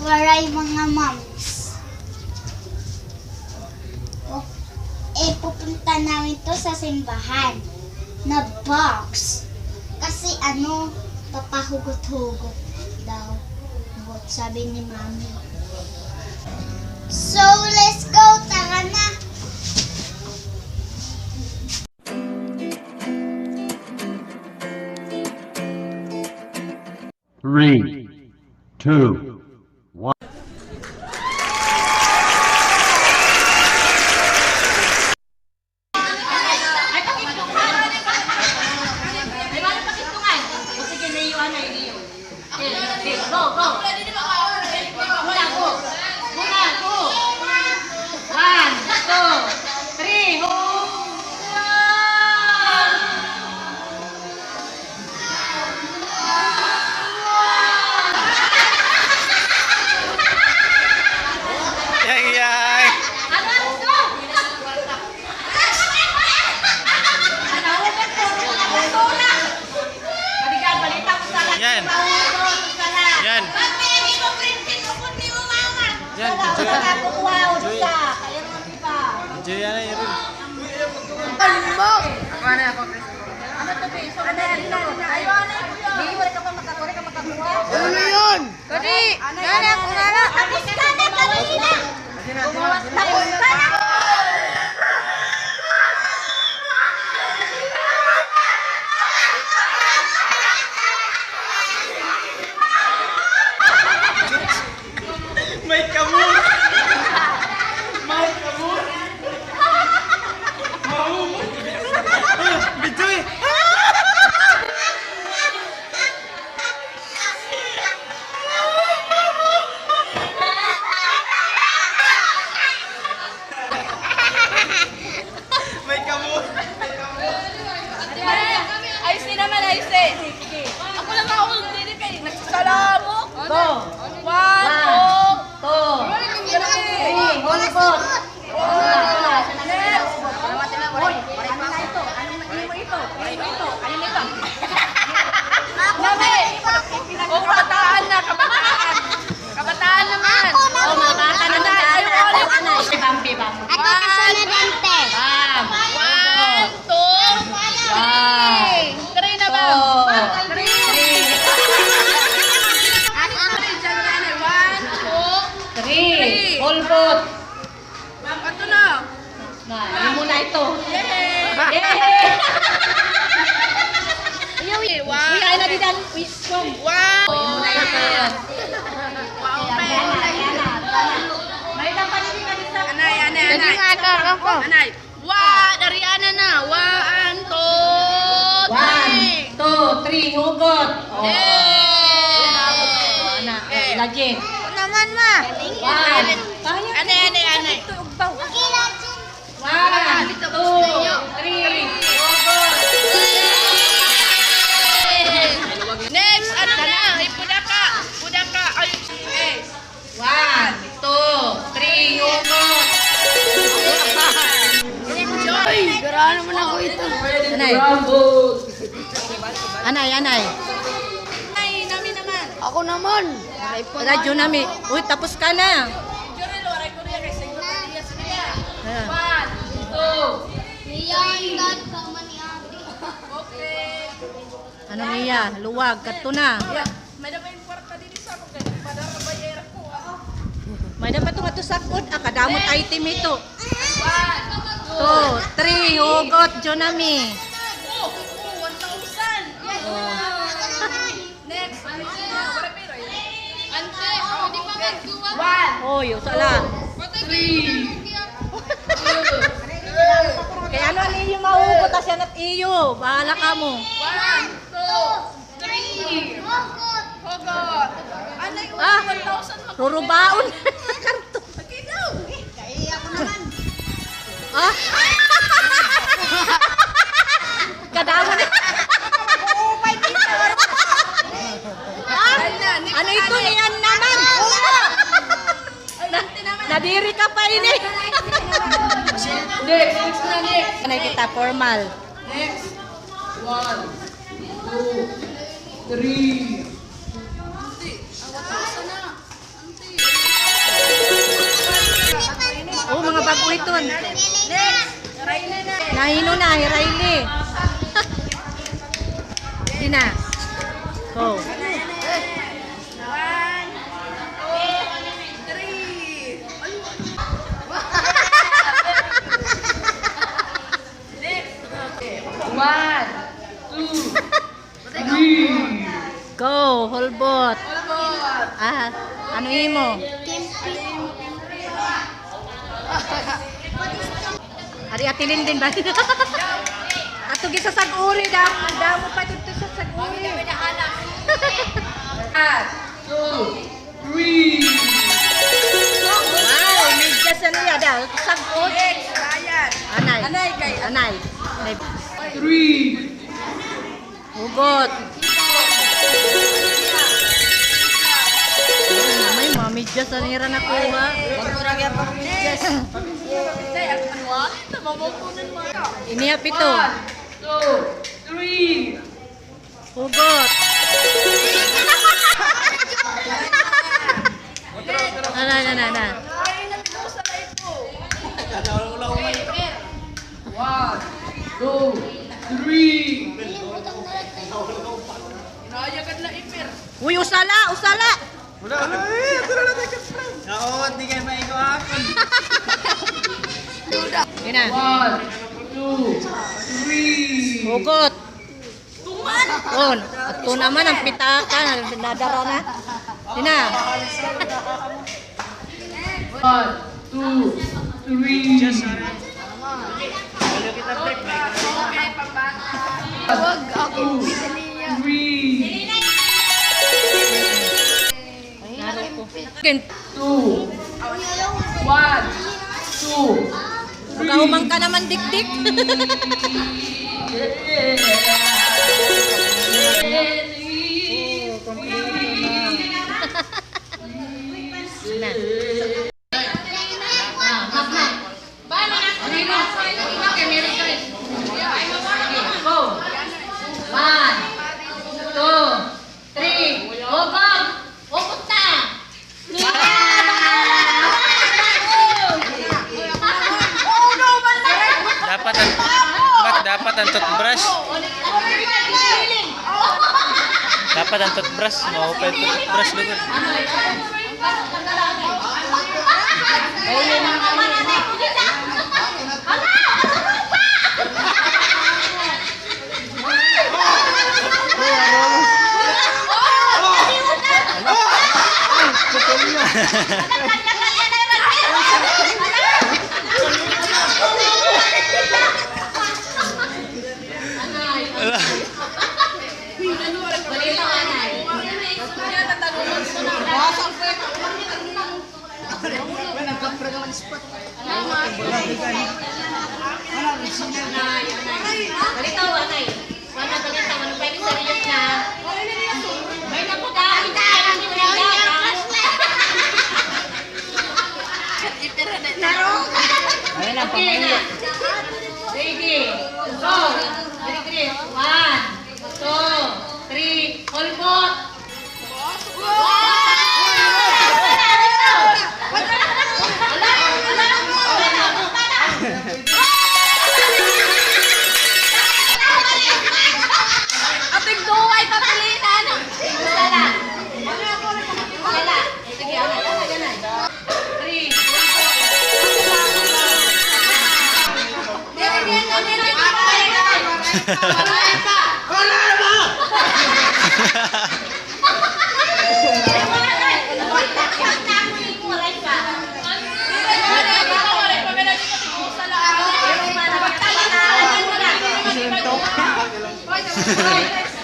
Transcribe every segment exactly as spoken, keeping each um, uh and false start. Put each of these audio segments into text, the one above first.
Waray, mga moms. O, eh, pupunta namin 'to sa simbahan na box. Kasi ano, papahugot-hugot daw. Hugot, sabi ni Mami. So, let's go! Tara na! Three, two, one. Go, go. Una, go. Una, go. One, two, three, go. Yang, yang. Yan. Yan. Yan, enjoy. Enjoy yan, Irene. Ano to, Chris? Ano to? Ayaw, ano? Di, wala ka pa makakuha, ka makakuha. Ano yun? Kadi, nana, nana. Tapos ka na, tapos na. Tapos ka na. May kamot! May kamot! Mahumot! Bitoy! May kamot! Ay, si naman, ay, si. Ako lang maulog diri kay nagsasalamok. Go! One, two, three. Hulbot. Next. Hoy, ano na ito? Ano na ito? Ano na ito? Ano na ito? Nami! O, kabataan na, kabataan. Kabataan naman. Ako naman. O, mga bata naman. Ay, ay, ay, ay, ay. Bam, bam. Ako kasunod, ante. Bam. One, two, three. Three na ba? Two. Three. Ako. One, two, three. One, two, three. Hulbot. Ma'am, ato na. Na, imo na ito. Yay! Yay! Uy, uy, ay na didan. Uy, strong. Wow! Imo na ito. Wow, okay. May dapat hindi ka bisa. Anay, anay, anay. Dali nga, ako, ako. Anay. Wa, dari ana na. One, two, three. One, two, three, hugot. Oh. Yay! Ana, eh, lagi. Naman, ma. One. Ane, ane, ane. One, two, three, hugot. Next, ano na? Ay, pudaka. Pudaka. Ay, eh. One, two, three, hugot. Ay, gara naman ako ito. Anay. Anay, anay. Ay, nami naman. Ako naman. Radyo nami. Uy, tapos ka na. Ayan. One, two, three. Okay. Ano niya? Luwag. Kadto na. May na ba yung kwarta dito sa akong kanya? Padara ba yera ko? May na ba ito nga ito sakod? Ah, kadamot item ito. One, two, three, hugot, Junami. Oh, oh, one thousand. Yes. Oh. Next. Ante, pwede pa magduwa? One. Oy, usa la. Three. Kay ano an iyo mahugot, asya na it iyo. Bahala kamo. One, two, three. Hugot. Hugot. Anay, ah, one thousand. Puro baon. Karton. Lagi daw. Kay ako naman. Ah? Kadamo na. Ano ito niyan naman? Na, nadiri ka pa ini. Next, next na, next. Anay kita, formal. Next. One, two, three. Auntie, ang wala sa na. Auntie. Uy, ton. Next. Nahino na, hi Riley. Di na. Go. One, two, three. Next. One, two, three. Go, hulbot. Hulbot. Ah, ano imo? Kimpi. Ari, Ate Lindin ba? Ato gid sa sag-uri, damo, damo pa didto sa sag-uri. One, two, three. Wow, medyas na niya daw. Sag-ot. Anay. Anay kay anay. Three. Hugot. May mga medyas na nira nakuha. Iniha pito. One, two, three. Hugot. Ana, ana, ana. One, two, three. Uy, usa la, usa la. Wala, wala, eh, ito na lang, ito na lang. Oo, di kayo maigo akon. Yun na. One, two, three. Hugot. On. Ato naman an pitaka. Nadara na. Sina? One, two, three. Wag ako. Two, three. Two. One, two, three. Magkahuman ka naman, dikdik. Na. Go. One, two, three. Hugot. Hugot na. Dapat an, Mac, dapat an toothbrush. Dapat an toothbrush. Maupay toothbrush, lugod. Balitaw, anay. Wala, balitaw, ano pa ini, serious na? May napagkain ka, hindi mo nagkakain. Okay na. Ready. Go. Ready, ready. One, two, three. Hulbot. Ating duway, papilitan. Sala. Sala. Sige, anay, anay, anay. Three.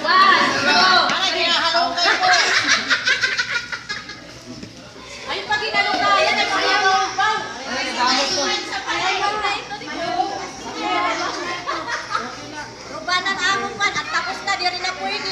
One, two, three. Ay, pag inalugayan, ay, ayaw mo, bang. Ayaw mo na ito, di ba? Rubanan amo pa, at tapos na, diri na pwede.